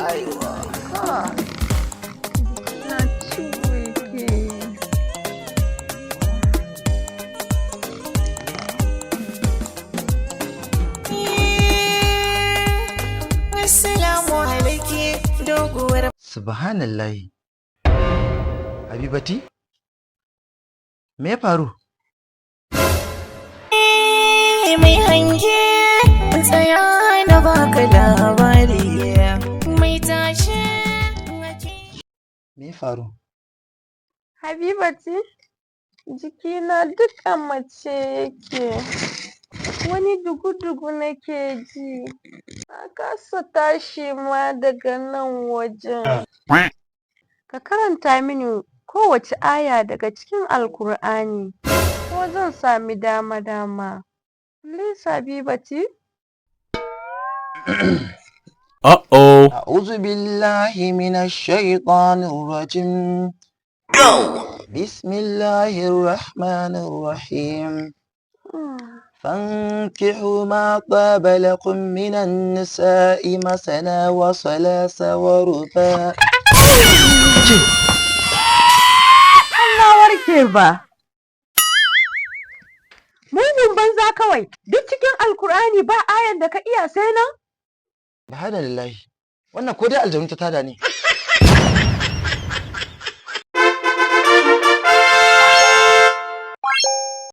Aiwa. Kai, jikina ciwo yake yi. Assalamu alaiki doguwar. Subhanallahi. Habibati? Me ya faru? Mai hange, tsaya na baka labari, mai tashi. Me ya faru? Habibati, jikina duk a mace yake, wani dugu-dugu nake ji, na kasa tashi ma daga nan wajen. Ka karanta mini kowace aya daga cikin Alkur'ani, ko zan sami dama-dama. Please, Habibati. Uh-oh. أعوذ بالله من الشيطان الرجيم. بسم الله الرحمن الرحيم. فانكحوا ما طاب لكم من النساء مثنى وثلاث ورباع. Na warke ba. Mugun banza kawai, duk cikin Alkur'ani ba ayan da ka iya sai nan? Subhanallahi. Wannan ko dai aljanu ta tada ne.